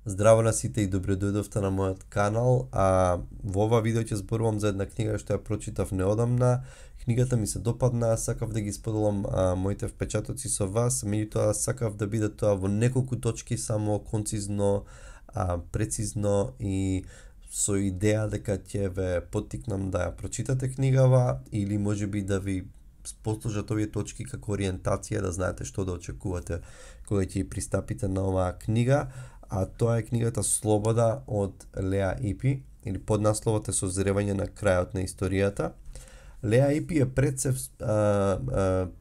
Здраво на сите и добре дојдовте на мојот канал. Во ова видео ќе зборувам за една книга што ја прочитав неодамна. Книгата ми се допадна, сакав да ги споделам моите впечатоци со вас, меѓутоа сакав да биде тоа во неколку точки, само концизно, прецизно и со идеја дека ќе ве поттикнам да ја прочитате книгава или можеби да ви послужат овие точки како ориентација да знаете што да очекувате кога ќе пристапите на оваа книга. А тоа е книгата Слобода од Леа Ипи, или поднасловот е Созревање на крајот на историјата. Леа Ипи е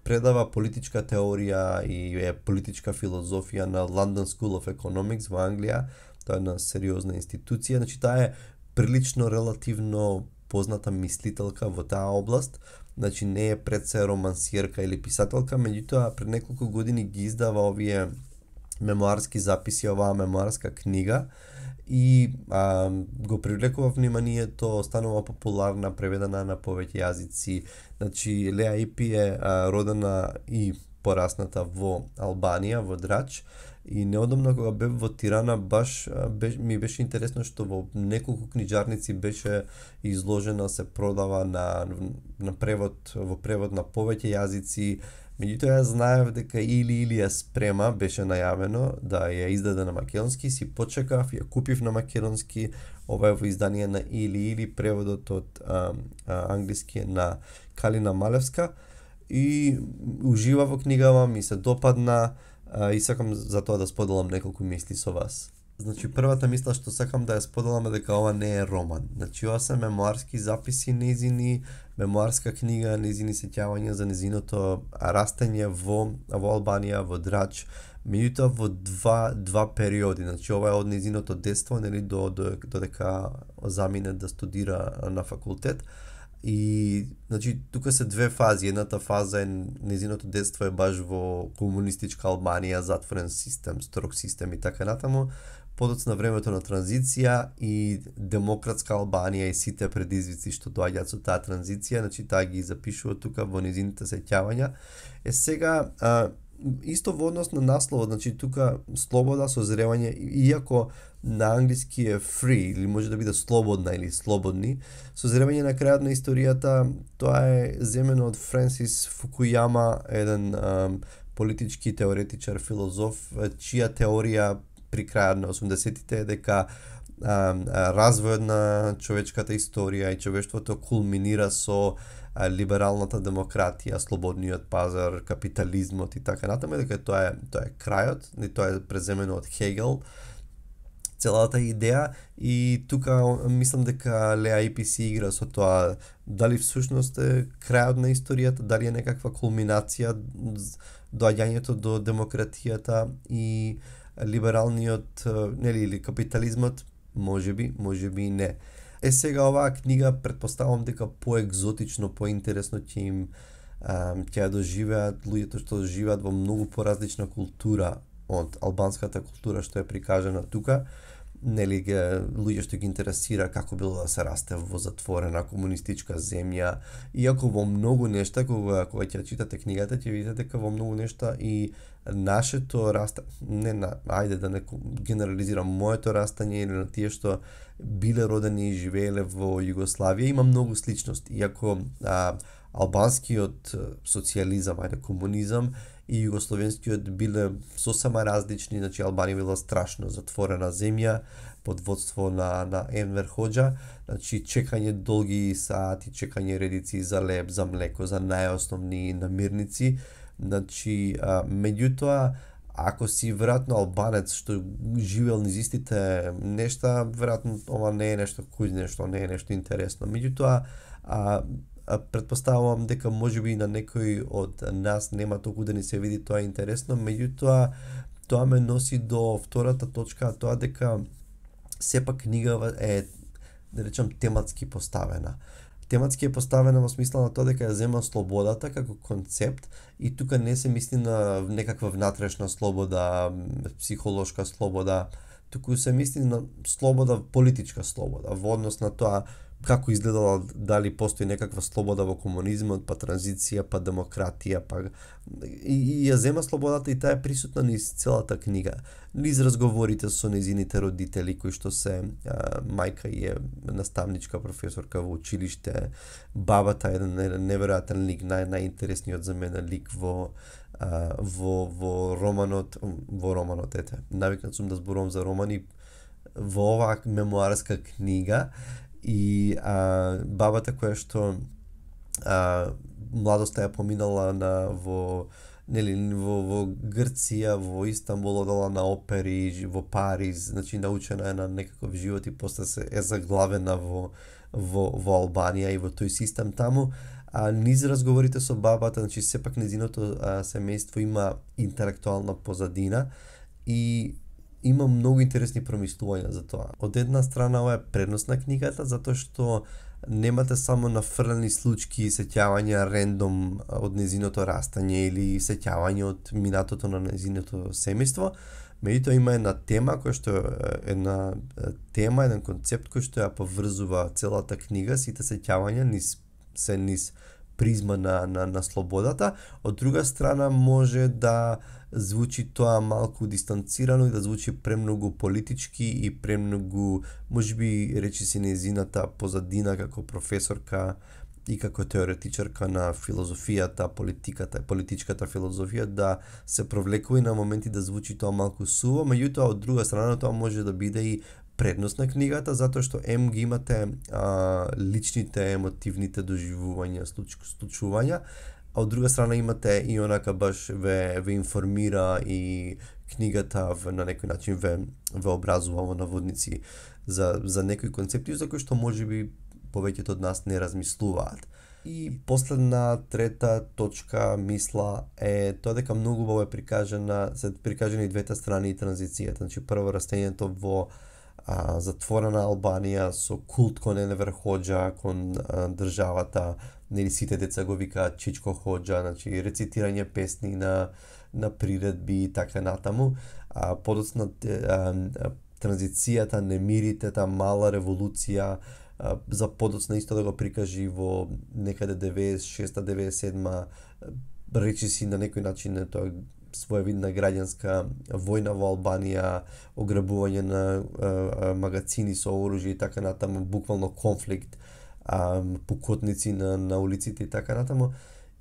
предава политичка теорија и е политичка филозофија на London School of Economics во Англија. Тоа е една сериозна институција, значи таа е прилично релативно позната мислителка во таа област. Значи не е пред се романсиерка или писателка, меѓутоа пред неколку години ги издава овие мемуарски записи, оваа мемуарска книга и го привлекува вниманието, станува популарна, преведена на повеќе јазици. Значи Леа Ипи е родена и порасната во Албанија, во Драч, и неодамна кога бев во Тирана ми беше интересно што во неколку книжарници беше изложена, се продава на превод, во превод на повеќе јазици. Меѓутоа ја знаев дека или ја спрема, беше најавено да ја издаде на македонски, си почекав, ја купив на македонски, ова е во издание на или преводот од англиски на Калина Малевска и ужива во книгава, ми се допадна и сакам за тоа да споделам неколку мисли со вас. Значи првата мисла што сакам да ја споделам е дека ова не е роман. Значи ова се мемуарски записи нејзини, мемуарска книга, нејзини сеќавања за нејзиното растење во Албанија, во Драч, меѓутоа во два периоди. Значи ова е од нејзиното детство, нели додека замине да студира на факултет. И значи тука се две фази. Едната фаза е нејзиното детство е баш во комунистичка Албанија, затворен систем, строг систем и така натаму. Подоцна времето на транзиција и демократска Албанија и сите предизвици што доаѓаат со таа транзиција, значи таа ги запишува тука во нејзините сеќавања. Сега исто во однос на насловот, значи тука слобода, созревање, иако на англиски е free или може да биде слободна или слободни, созревање на крајот на историјата, тоа е земено од Френсис Фукујама, еден политички теоретичар, филозоф, чија теорија при крајот на 80-тите е дека развојот на човечката историја и човештвото кулминира со либералната демократија, слободниот пазар, капитализмот и така натаму, дека тоа е крајот, и тоа е преземено од Хегел, целата идеја. И тука мислам дека Леа Ипи си игра со тоа дали всушност е крајот на историјата, дали е некаква кулминација доаѓањето до демократијата и либералниот, нели, или капитализмот, можеби и не. Сега оваа книга претпоставам дека поекзотично, поинтересно ќе ја доживеат луѓето што живеат во многу поразлична култура од албанската култура што е прикажана тука. Нели, луѓе што ги интересира како било да се расте во затворена комунистичка земја, иако во многу нешта кога ќе читате книгата ќе видите дека во многу нешта и нашето растање, ајде да не генерализирам, моето растање или на тие што биле родени и живееле во Југославија има многу сличности, иако албанскиот социјализам, комунизам и југословенскиот биле сосема различни. Значи Албанија била страшно затворена земја под водство на Енвер Хоџа, значи чекање долги сати, чекање редици за леб, за млеко, за најосновни намирници. Значи меѓутоа ако си веројатно албанец што живеел низ истите нешта, веројатно ова не е нешто нешто, не е нешто интересно. Меѓутоа претпоставувам дека можеби на некој од нас нема толку да ни се види тоа интересно, меѓутоа тоа ме носи до втората точка, тоа дека сепак книгава е, да речам, тематски поставена. Тематски е поставена во смисла на тоа дека ја зема слободата како концепт и тука не се мисли на некаква внатрешна слобода, психолошка слобода, туку се мисли на слобода, политичка слобода, во однос на тоа како изгледала, дали постои некаква слобода во комунизмот, па транзиција, па демократија, па и ја зема слободата и таа е присутна низ целата книга. Низ разговорите со нејзините родители кои што се мајка е наставничка, професорка во училиште, бабата е еден неверојатен лик, најинтересниот за мене лик во романот, ете. Навикнат сум да зборувам за романи во оваа мемуарска книга и бабата која што младоста ја поминала во Грција, во Истанбул, одела на опери, во Париз, значи научена е на некаков живот и после се е заглавена во Албанија и во тој систем таму. Низ разговорите со бабата, значи сепак незиното семејство има интелектуална позадина и има многу интересни промислувања за тоа. Од една страна ова е предност на книгата затоа што немате само нафрлени случки и сеќавања рендом од незиното растање или сеќавање од минатото на незиното семејство, меѓутоа има една тема која што еден концепт кој што ја поврзува целата книга, сите сеќавања низ призма на слободата. Од друга страна може да звучи тоа малку дистанцирано и да звучи премногу политички и премногу, можеби речиси нејзината позадина како професорка и како теоретичарка на филозофијата, политичката филозофија да се провлекува и на моменти да звучи тоа малку суво, меѓутоа од друга страна тоа може да биде и предност на книгата, затоа што ги имате личните, емотивните доживувања, случувања, а од друга страна имате и онака баш ве информира и книгата на некој начин ве образува во наводници за некои концепти за кои што можеби повеќето од нас не размислуваат. И последна, трета точка мисла е тоа дека многу убаво се прикажани двете страни и транзицијата. Значи прво растењето во затворена Албанија со култ кон Енвер Хоџа, кон државата, нели сите деца го викаат Чичко Хоџа, значи рецитирање песни на приредби и така натаму. Подоцна транзицијата, немирите, таа мала револуција, за подоцна исто да го прикажи во некаде 96-97 речиси на некој начин тоа своевидна граѓанска војна во Албанија, ограбување на магацини со оружје и така натаму, буквално конфликт, пукотници на улиците и така натаму,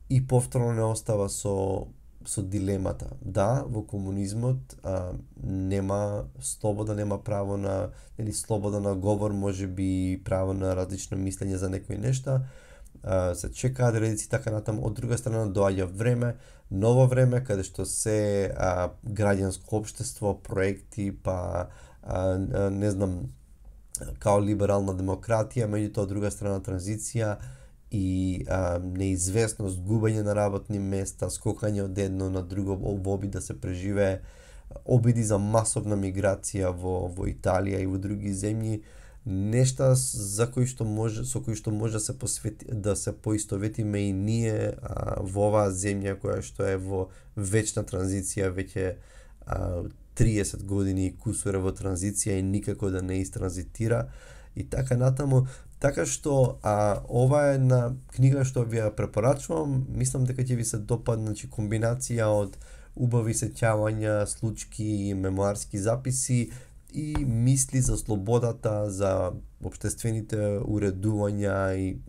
и повторно не остава со дилемата. Да, во комунизмот нема слобода, нема право на слобода на говор, можеби право на различно мислење за некои нешта, се чекаат редици така натаму. Од друга страна доаѓа време, ново време каде што се граѓанско општество, проекти, па не знам, као либерална демократија, меѓутоа од друга страна транзиција и неизвестност, губење на работни места, скокање од едно на друго во обид да се преживее, обиди за масовна миграција во Италија и во други земји, нешта со кои што може да се поистоветиме и ние во оваа земја која што е во вечна транзиција, веќе 30 години кусуре во транзиција и никако да не истранзитира и така натаму. Така што ова е една книга што ви ја препорачувам, мислам дека ќе ви се допадне, значи комбинација од убави сеќавања, случки, мемуарски записи и мисли за слободата, за општествените уредувања и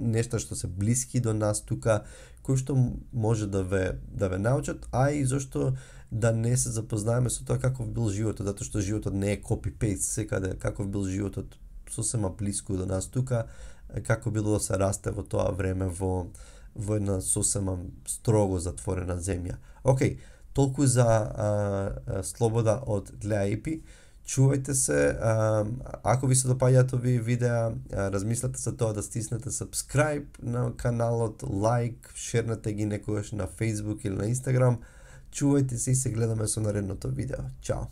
нешта што се блиски до нас тука, кои што може да ве научат, а и зашто да не се запознаеме со тоа каков бил животот, затоа што животот не е копи-пейст секаде, каков бил животот сосема блиску до нас тука, како било да се расте во тоа време во една сосема строго затворена земја. Океј, толку за слобода од Длеаипи. Чувајте се, ако ви се допаѓаат овие видеа, размислете за тоа да стиснете subscribe на каналот, лайк, шернете ги некогаш на Facebook или на Instagram. Чувајте се и се гледаме со наредното видео. Чао!